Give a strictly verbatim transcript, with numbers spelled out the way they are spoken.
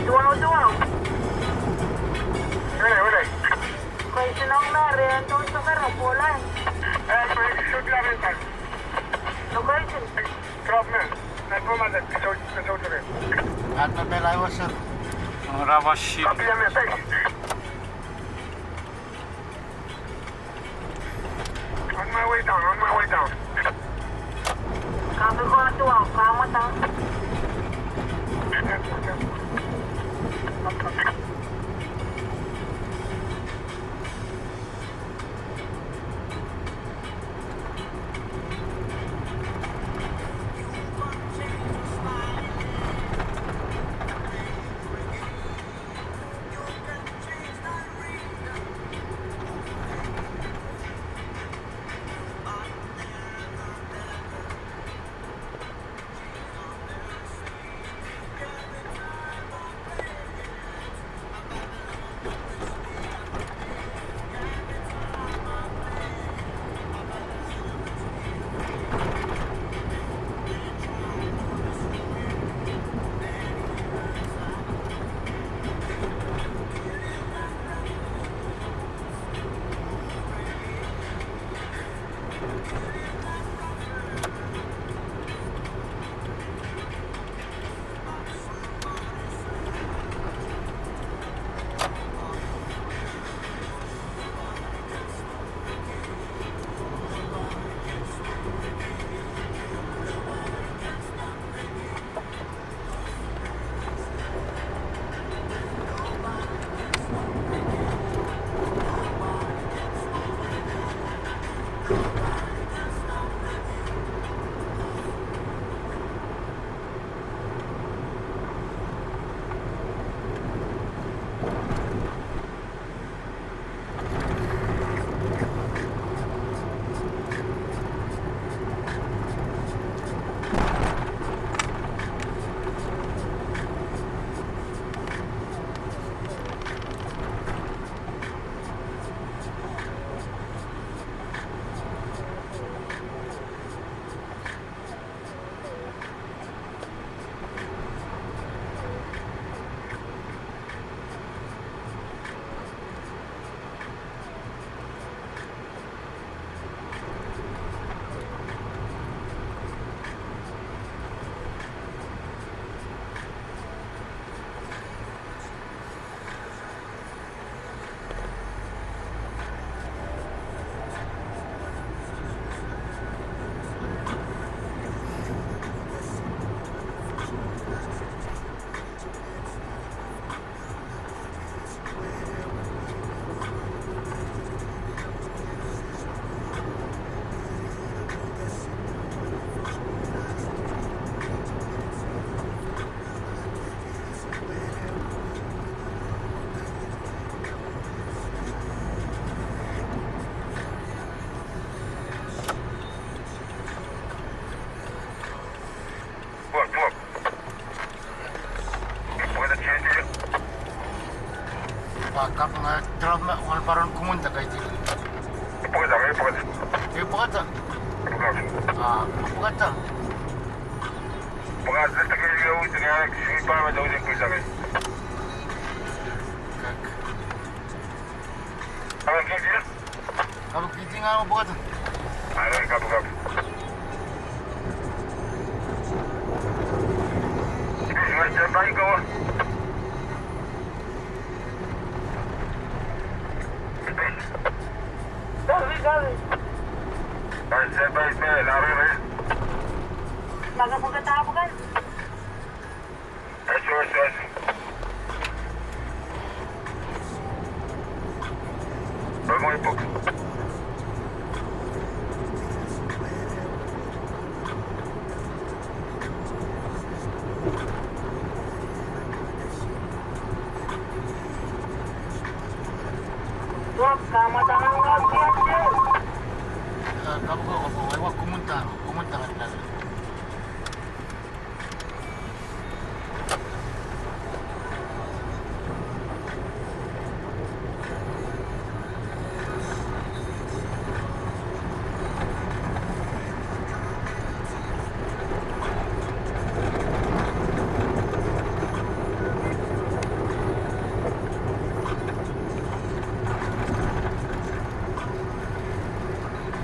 Duwau, duwau. Wele, wele. Koasoiong me re anahne sohte kak kohla. Eh, me sohte kak. Location. Drop me. At me mala, ke sohte, ke sohte re. At me pela iwa sir. Raba ship. Copy the message. On my way down, on my way down. Copy, copy, duwau, copy, down. Ah, kaping, ah, drop me, wan paron kumunda kaidehn. Pwukada, eh, pwukada. Eh, pwukada. Pwukada. Ah, pwukada. Pwukada, teke ieu, teke ieu, si pahn me tau de kuilange. Kak. Kaping kihdi? Kaping kihdi, ngang pwukada. Are, kaping, kaping. Ih, ngehi stand by ko. Sorry, sorry. Stand by, stand by, lare re. Maka pwukada, pwukada. Yes, yes, yes. Bengoi pwuk. Pwuk, kamwa tangan kau, yes, yes. Ah, kaping ko, kaping ko, ewa kumunda, kumunda kan.